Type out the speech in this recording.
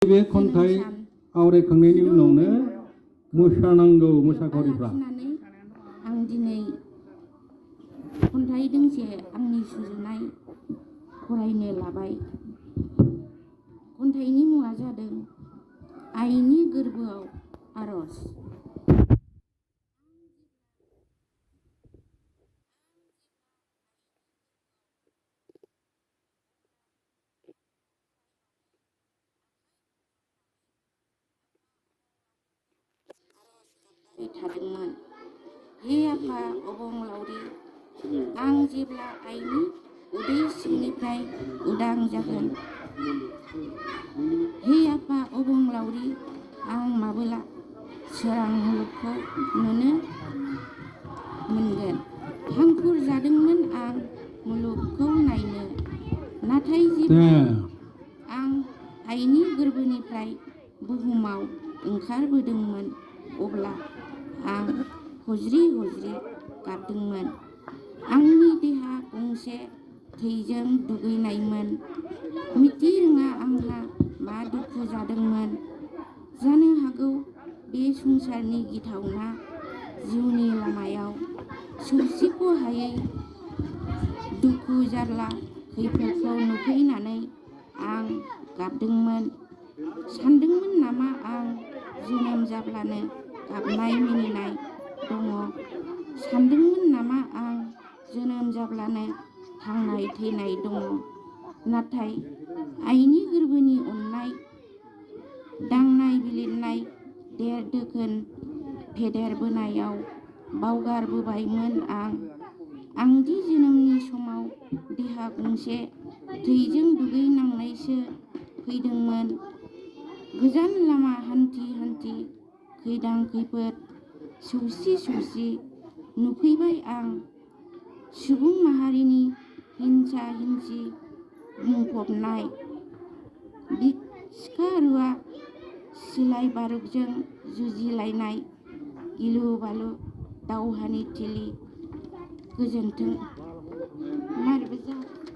बे खन्थाइ आवरायखांनायनि उनावनो मोसानांगौ मोसाखावरिफ्रा आं दिनै खन्थाइ दोंसे आंनि सुजुनाय फरायनो लाबाय। खन्थाइनि मुङा जादों आइनि गोरबोआव आरज। थादोंमोन, हे आफा अबंलावरि, आं जेब्ला आइनि उदै सिंनिफ्राय उदां जागोन, हे आफा अबंलावरि, आं माबोला सोरां मुलुगखौ नुनो मोनगोन। हांखुर जादोंमोन आं मुलुगखौ नायनो, नाथाय जेब्ला आं आइनि गोरबोनिफ्राय बुहुमाव ओंखारबोदोंमोन, अब्ला आं हज्रि हज्रि गाबदोंमोन। आंनि देहा गंसे थैजों दुगैनायमोन। मिथिरोङा आंहा मा दुखु जादोंमोन। जानो हागौ बे संसारनि गिथावना जिउनि लामायाव सौसिख'हायै दुखु जारला खैफोदखौ नुफैनानै आं गाबदोंमोन। सानदोंमोन नामा आं जोनोम जाब्लानो गाबनाय मिनिनाय दङ? सानदोंमोन नामा आं जोनोम जाब्लानो थांनाय थैनाय दङ? नाथाय आइनि गोरबोनि अननाय, दांनाय बिलिरनाय, देर दोखोन फेदेरबोनायाव बावगारबोबायमोन आं। आंदि जोनोमनि समाव देहा गंसे थैजों दुगैनांनायसो फैदोंमोन। गोजान लामा हान्थि हान्थि खैदां खैफोद सौसि सौसि नुफैबाय आं। सुबुं माहारिनि हिंसा हिंसि बुंफबनाय सिखा रुवा सिलाइ बारुदजों जुजिलायनाय गिलु बालु दावहानि थिलि। गोजोन्थों।